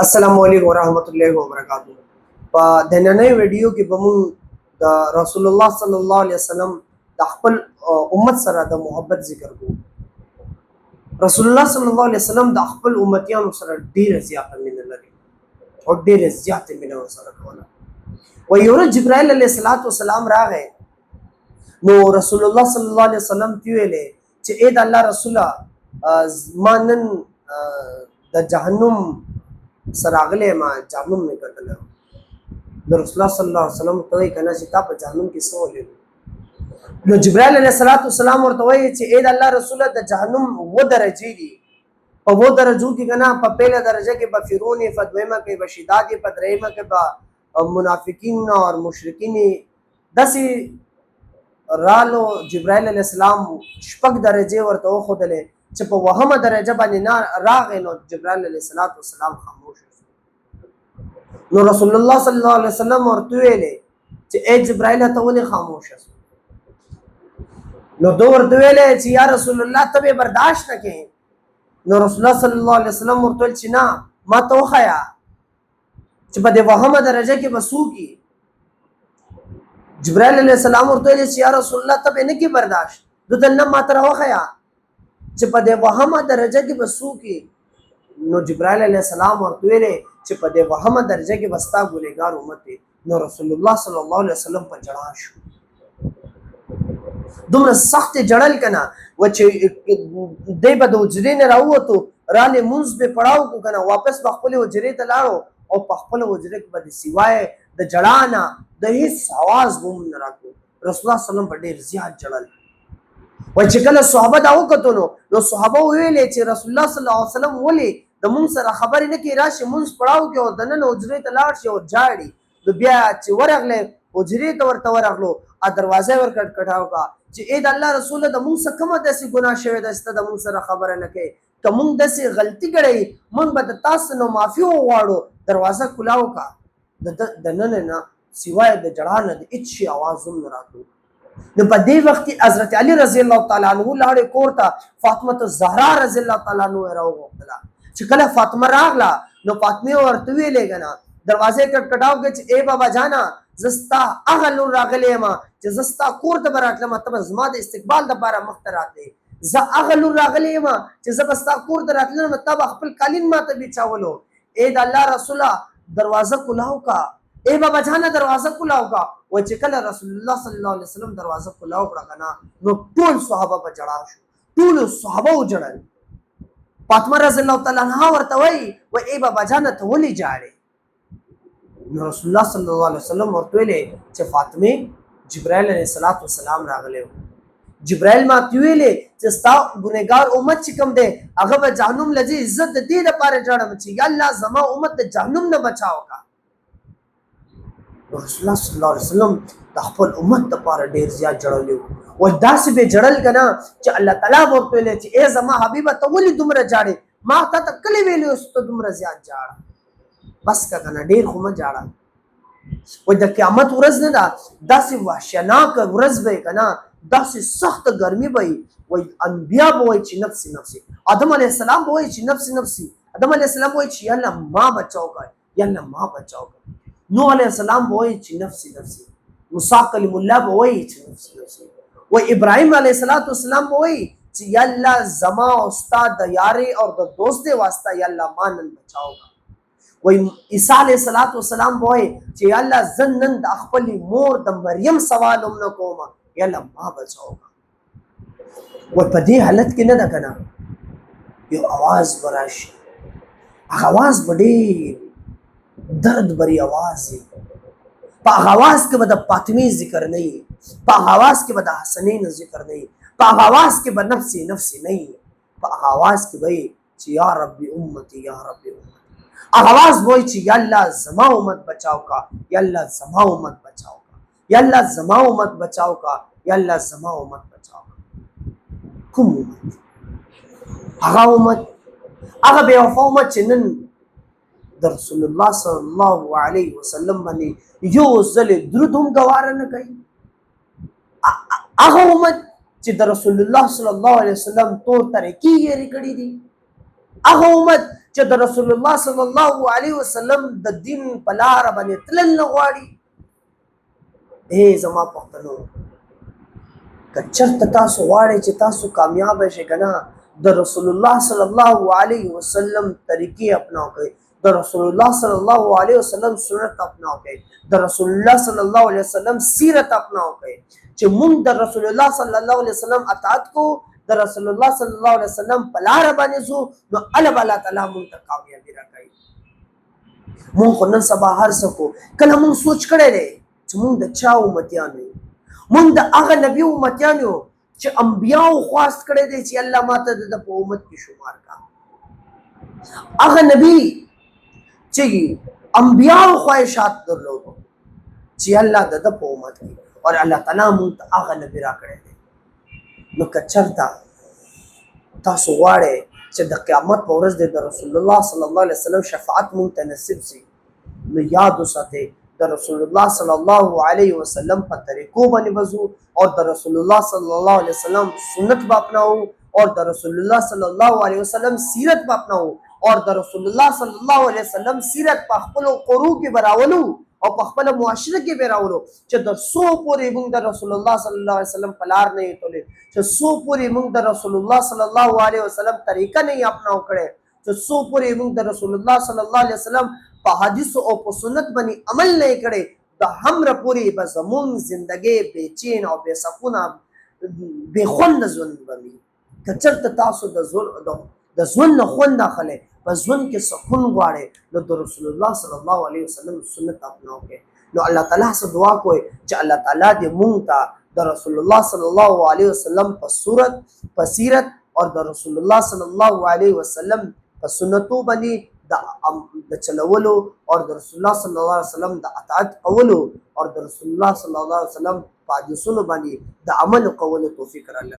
السلام علیکم ورحمت الله وبرکاتہ. په د نننۍ ویډیو کې به موږ د رسول الله صلی الله علیه وسلم د خپل امت سره د محبت ذکر کوو. رسول الله صلی الله علیه وسلم د خپل امتیانو سره ډیره زیاته مینه لري او ډیره زیاته مینه ورسره کوله. و یو ورځ جبرائیل علیه الصلاۃ والسلام راغی، نو رسول الله صلی الله علیه وسلم ته ویلې چې اې د الله رسوله، ما نن د جهنم سره راغلی، ما جهنم مې کتلی. د رسول الله صلی الله علیه وسلم ته وایي که نه چې تا په جهنم کې څه ولیدل؟ نو جبرائیل علیه الصلاۃ والسلام ورته وایي چې اې د الله رسوله، د جهنم اووه درجې دي. په اوو درجو کې که نه، په پهله درجه کې به فرعون، په دویمه کې به شداد، په درېیمه کې به منافقین او مشرکین. داسې رالو جبرائیل علیه السلام شپږ درجې ورته وښودلې، چې په اوومه درجه باندې نه راغی، نو جبرائیل علیه السلام خاموش شو. نو رسول الله صلی الله علیه وسلم ورته ویلې چې ای جبرائیل، ته ولې خاموش شو؟ نو ده ورته ویلې چې یا رسول الله، ته به برداشت نه کړې. نو رسول الله صلی الله علیه وسلم ورته ویل چې نه، ما ته وښیه چې په دې اوومه درجه کې به څوک؟ جبرائیل علیه السلام ورته ویل چې یا رسول الله، ته به نه کې برداشت. ده نه، ما ته راوښیه چې په دې اوومه درجه کې به څوک؟ نو جبرائیل علیه السلام ورته ویلې چې په دې اوومه درجه کې به ستا ګنهګار امت دی. نو رسول الله صلی الله علیه وسلم په ژړا شو، دومره سخت جړل کنه و چې دی به د حجرې نه راووتو، رالې مونځ به پړاو کو کنه، واپس به خپلې حجرې ته لاړو او په خپله حجره کې به د سوای د ژړا نه د هیڅ اواز به هم نه راتلو. رسول الله صلی الله علیه وسلم په ډېر زیات ژړل. و چې کله صحابه دا وکتو، نو صحابه وویلې چې رسول الله صلی الله علیه وسلم ولې د مونږ سره خبرې نه کوي؟ راشي مونځ پړاو کې او دننه حجرې ته لاړ شي او ژاړي. نو بیا چې ورغلی حجرې ته، ورته ورغلو ا دروازه یې ورکټکټاو کا چې ای د الله رسوله، د مونږ څخه کومه داسې ګناه شوې ده چې ته د مونږ سره خبره نه کوې؟ که مونږ داسې غلطي کړې، مونږ به د تاسو نه معافي وغواړو، دروازه کلاو کا. د دننه نه سوای د ژړا نه د هېڅ شي اواز هم نه راتلو. نو په دې وخت کې حضرت علی رضی الله تعالی عنہ لاړې کور ته، فاطمه الزهرا رضی الله تعالی عنہ راوغوښتله. چې کله فاطمه راغله، نو فاطمه ورته ویلې کنه، دروازې کټکټاو کې چې ای بابا جانا، زه ستا هغه لور راغلی یم چې زه ستا کور ته به راتلم، ته به زما د استقبال دپاره مخته راتلې. زه هغه لور راغلی یم چې زه به ستا کور ته راتلم، تا به خپل قالین ماته بچاولو. ای د الله رسوله، دروازه کلاو کا. ای بابا جانه، دروازه کلاو کا. و چې کله رسول الله صلی الله علیه وسلم دروازه کلاو کړه کنه، نو ټول صحابه په ژړا شو، ټول صحابه وژړل. فاطمه رضی الله تعالی عنها ورته وایي و ای بابا جانه، ته ولې ژاړې؟ نو رسول الله صلی الله علیه وسلم ورته ویلې چې فاطمه، جبرائیل علیه السلام راغلی و. جبرائیل ما ته ویلې چې ستا ګنهګار امت چې کوم دی، هغه به جهنم له ځي. زه د دې لپاره ژاړم چې یا الله، زما امت د جهنم نه بچاو کا. رسول الله صلی الله علیه وسلم د خپل امت لپاره ډیر زیات ژړلی وو. و داسې به ژړل که نه چې الله تعالی به ورته ویلی چې ای زما حبیبه، ته ولې دومره ژاړې؟ ما تا ته کله ویلي اوس ته دومره زیات ژاړه، بس که کنه، ډیر خو مه ژاړه. و د قیامت ورځ نه ده، داسې وحشتناکه ورځ به یې که نه، داسې سخته ګرمي به وي. وایي انبیا به وایي چې نفسي نفسي، آدم علیه السلام به وایي چې نفسي نفسي، آدم علیه السلام به وایي چې یا الله، ما بچاو کا، یا الله، ما بچاو کا. نوح علیه السلام به وایي چې نفسي نفسي، موسی کلیم الله به وایي چې نفسي نفسي، و ابراهیم علیه السلام به وایي چې یا الله، زما او ستا د یاري او د دوست دی واسطه، یا الله، ما نن بچاو کا. وای عیسی علیه السلام به وایي چې یا الله، زه نن د خپلې مور د مریم سوال هم نه کوم، یا الله، ما بچاو کا. و په دې حالت کې نه ده که نه، یو اواز به راشي. هغه اواز به ډېر درد بری اواز وي. په هغه اواز کې به د فاطمې ذکر نه وي، په هغه اواز کې به د حسنین ذکر نه وي، په هغه اواز کې به نفسي نفسي نه وي. په هغه اواز کې به چې یا ربي امتي، یا ربي امتي. هغه اواز به وایي چې یا الله، زما امت بچاو کا، یا الله، زما امت بچاو کا، یا الله، زما امت بچاو کا، یا الله، زما امت بچاو کا. کوم امت؟ هغه امت، هغه بې وفا امت چې نن د رسول الله صلی الله علیه وسلم باندې یو ځل درود هم ګواره نه کوي. هغه امت چې د رسول الله صلی الله علیه وسلم تور طریقې یې کړې دي. هغه امت چې چې د رسول الله صلی الله علیه وسلم د دین په لار باندې تلل نه غواړي. ای زما پښتنو، که چېرته تاسو غواړئ چې تاسو کامیاب شئ که نه، د رسول الله صلی الله علیه وسلم طریقې اپناو کړئ، د رسول الله صلی الله علیه وسلم سنت اپناو کړئ، د رسول الله صلی الله علیه وسلم سیرت اپناو کړئ. چې مونږ د رسول الله صلی الله علیه وسلم اطاعت کوو، د رسول الله صلی الله علیه وسلم په لاره باندې ځو، نو الله به الله تعالی مونږ ته کامیابي راکوي. مونږ خو نن سبا هر څه کوو، کله مونږ سوچ کړی دی چې مونږ د چا امتیان یو؟ مونږ د هغه نبي امتیان یو چې انبیاو خواست کړی دی چې الله ماته د ده په امت کې شمار کا. هغه نبی چې انبیاو خواهشات درلودو چې الله د ده په امت کې، او الله تعالی مونږ ته هغه نبی راکړی دی. نو که چېرته تاسو غواړئ چې د قیامت په ورځ د رسول الله صلی الله علیه وسلم شفاعت مونږ ته نصیب سي، نو یاد وساتئ د رسول الله صلی الله علیه وسلم په طریقو باندې به ځو، او د رسول الله صلی الله علیه وسلم سنت به اپناو، او د رسول الله صلی الله علیه وسلم سیرت به اپناو، او د رسول الله صلی الله علیه وسلم سیرت په خپلو کورو کې به راولو او په خپله معاشره کې به راولو. چې د څو پورې موږ د رسول الله صلی الله علیه وسلم په لار نه یو تللی، چې څو پورې موږ د رسول الله صلی الله علیه وسلم طریقه نه یې اپناو کړی، چې څو پورې موږ د رسول الله صلی الله علیه وسلم په حدیث او په سنت باندې عمل نه کړی، د همره پورې به زمونږ زندګۍ بې چین او بې سکونه، بې خونده ژوند به وي. که چېرته تاسو د ژوند نه خوند اخلئ، په ژوند کې سکون غواړئ، نو د رسول الله صلی الله علیه وسلم سنت اپناو کړئ. نو الله تعالی څخه دعا کوئ چې الله تعالی دې مونږ ته د رسول الله صلی الله علیه وسلم په صورت، په سیرت او د رسول الله صلی الله علیه وسلم په سنتو باندې د چلولو او د رسول الله صلی الله علیه وسلم د اطاعت کولو او د رسول الله صلی الله علیه وسلم په حدیثونو باندې د عمل کولو توفیق راکړي.